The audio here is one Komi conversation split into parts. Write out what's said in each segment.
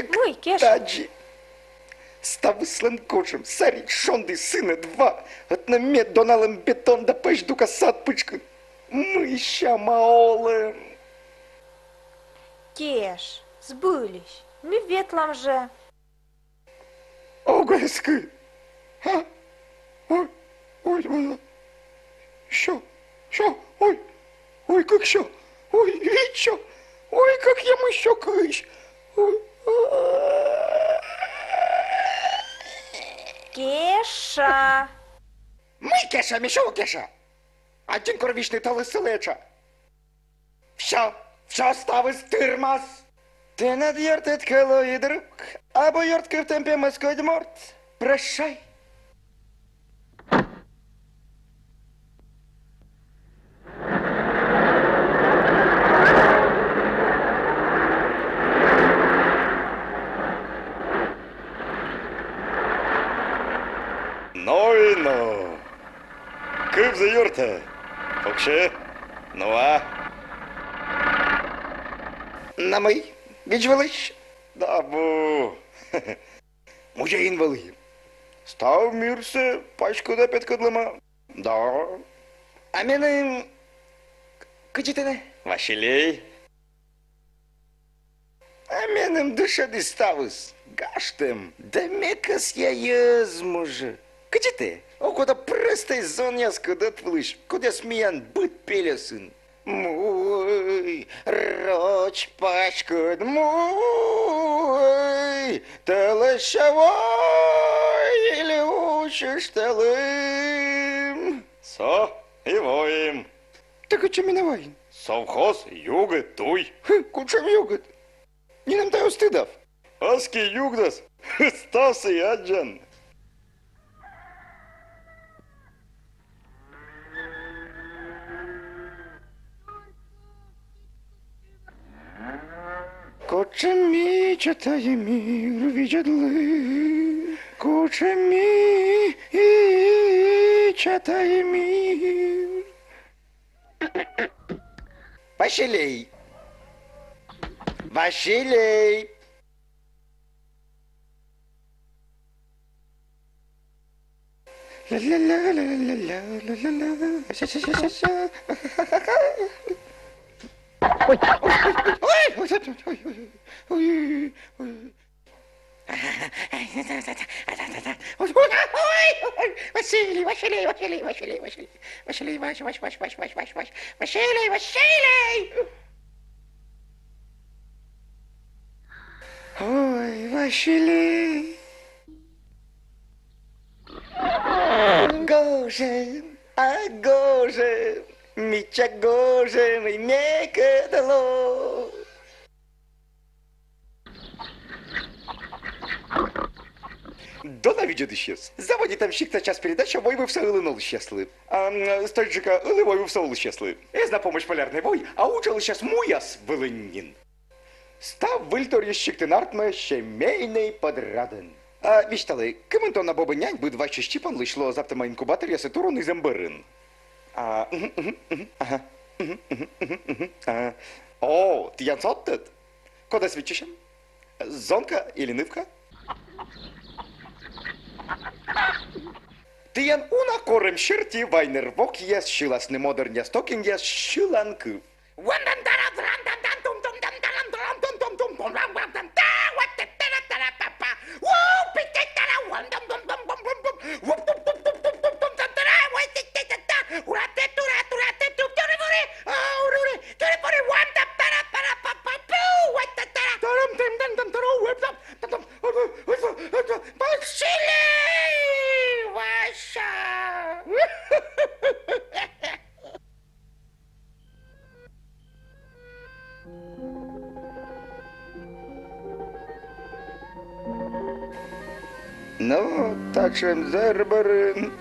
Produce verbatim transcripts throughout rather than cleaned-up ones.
Мый, Кеша? Тадзи. Ставыслӧн гожӧм, саридз, шонді, сынӧд ва. Ӧтнам ме доналам бетон да пӧсь дука сад пытшкын. Мый сяма олӧм? Кеш, збыльысь, ми ветлам жӧ. Ог эскы. А? Ой, ой, ой, ой. Сё, сё, ой, ой, кык сё, ой, вить сё, ой, кык, емысь сё, кызь. Ой, а. Кеша. Мый Кеша, ме сё Кеша. Аддзан кор висьны талыссӧ лэча. Всё, всё, ставыс тырмас. Тэнад ёртыд кӧ лои друг, абу ёрт кывтӧм пемӧс кодь морт. Прощай. Но и но. Кывзы юртӧ. Пуксьы. Нуа. На мый, видз вылысь? Да абу. Музейын вӧлі. Став мирсӧ паськыда петкӧдлӧма. Да. А меным кыдзи тэнӧ? Василей. А меным дышӧдіс ставыс гажтӧм, да ме кӧсъя йӧзмужӧ. Кыдзи тэ? Окота прӧстӧй зонъяскӧд ӧтвылысь, кодъяс миян быд пельӧсын. Муй, роч паськыд, муй, тӧлысь вои ли усьышт тӧлым. Со и воим. Тэ кытчӧ менӧ вайин? Совхоз югыд туй. Хы, кутшӧм югыд? Нинӧм тай оз тыдав. Аски югдас ставсӧ аддзан. Кутшӧм мича тайӧ мир, видзӧдлы, кутшӧм мича тайӧ мир. Василей! Василей! Ой, ой, ой, ой, ой, ой, ой. Ой, ой, ой, Василий, Василий, Василий, Василий, Василий, Василий, Вась, Вась, Вась, Василий, Василий. Ой, Василий. Гожӧм, а гожӧм, мича гожӧм, и мекӧд ло. Дона видзӧдысьяс. Заводитам «Сиктса час» передача войвывса ылын олысьяслы. А, м, стӧчджыка ылӧ войвывса олысьяслы. Эз на помась Полярнӧй вой, а уджалысьяс муяс вылын нин. Став выльторйыс сиктын артмӧ семейнӧй подрядӧн. А, висьталӧй, кымын тонна бабӧ нянь быд вачсьыс чипанлысь лоӧ заптӧма инкубаторъясӧ турун изӧм бӧрын? А, мгм, мгм, мгм, ага. Мгм, мгм, мгм, мгм, ага. О, тіян содтӧд? Кодӧс виччысям? Зонка или нывка? Тіян уна корӧм серти вайнӧр вокъяс сьыласны модернъя стокингъяс сьыланкыв. Василий! Вася! Но татшӧм зэр бӧрын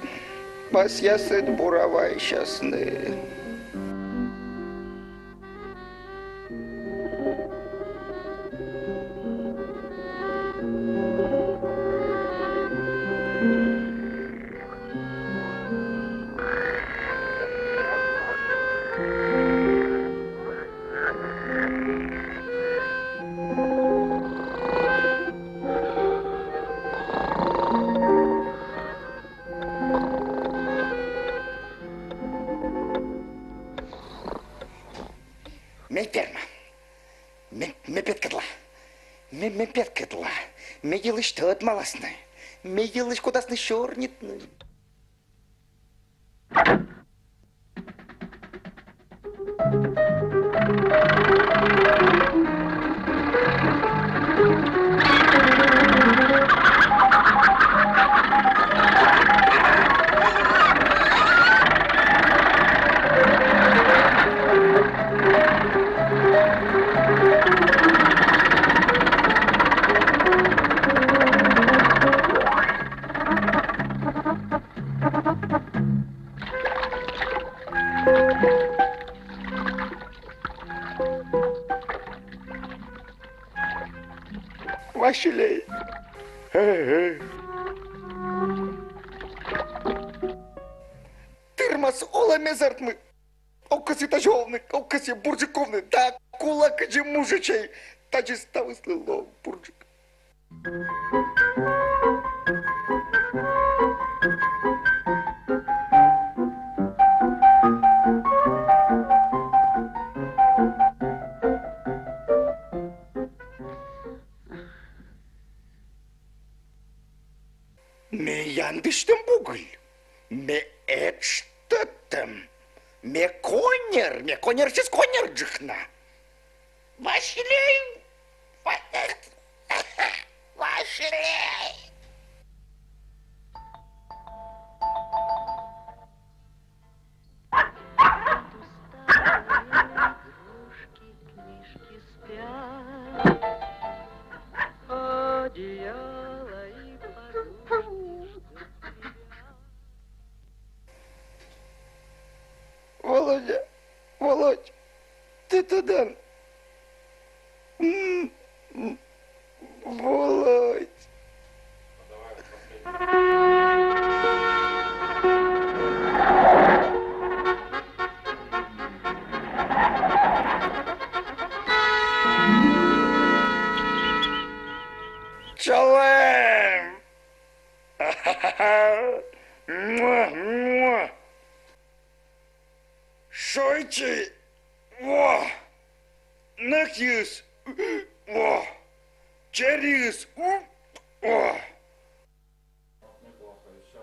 пасъясыд бура вайсясны. Ме петкӧдла. Ме йылысь тӧдмаласны. Ме йылысь кутасны сёрнитны. Василей. Тырмас олӧмез артмы. Ог кӧсйы тадзи овны, ог кӧсйы бурджык овны, да кулӧ кыдзи мужичӧй, тадзи ставыслы лоӧ бурджык. Ме яндысьтӧм бугыль, ме этш тӧдтӧм, ме коньӧр, ме коньӧрсьыс коньӧрджык на. Василей! Василей! Володя, Володь, тэ тӧдан? М, м, Володь. Чолӧм! Муа, муа. Шойччи, во! Нӧкйыс, во! Чериыс, во!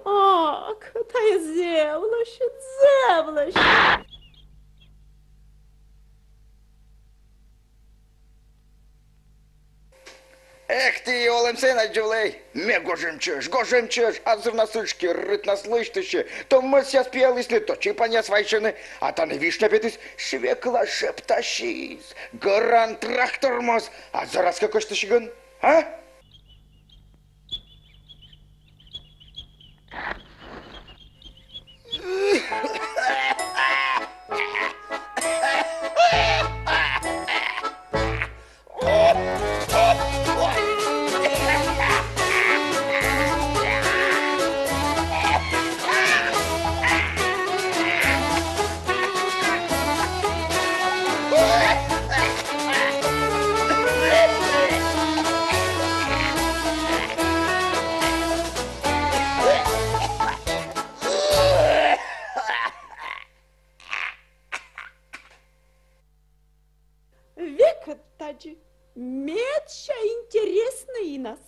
Ок, тайӧ зэв лӧсьыд, зэв лӧсьыд. Эх, ті, олӧм сэн аддзывлӧй. Ме гожӧм чӧж, гожӧм чӧж, а зэв на сыӵе, рытнас лысьтысьӧ. То мӧсъяс пиялісны, то чипанъяс вайсьӧны, а тані вишня петіс, свекла шептасис. Гӧран трактор моз, а зӧрас кӧ кӧсьтысигӧн, а? Век ӧд тадзи. Медся интереснӧйнас.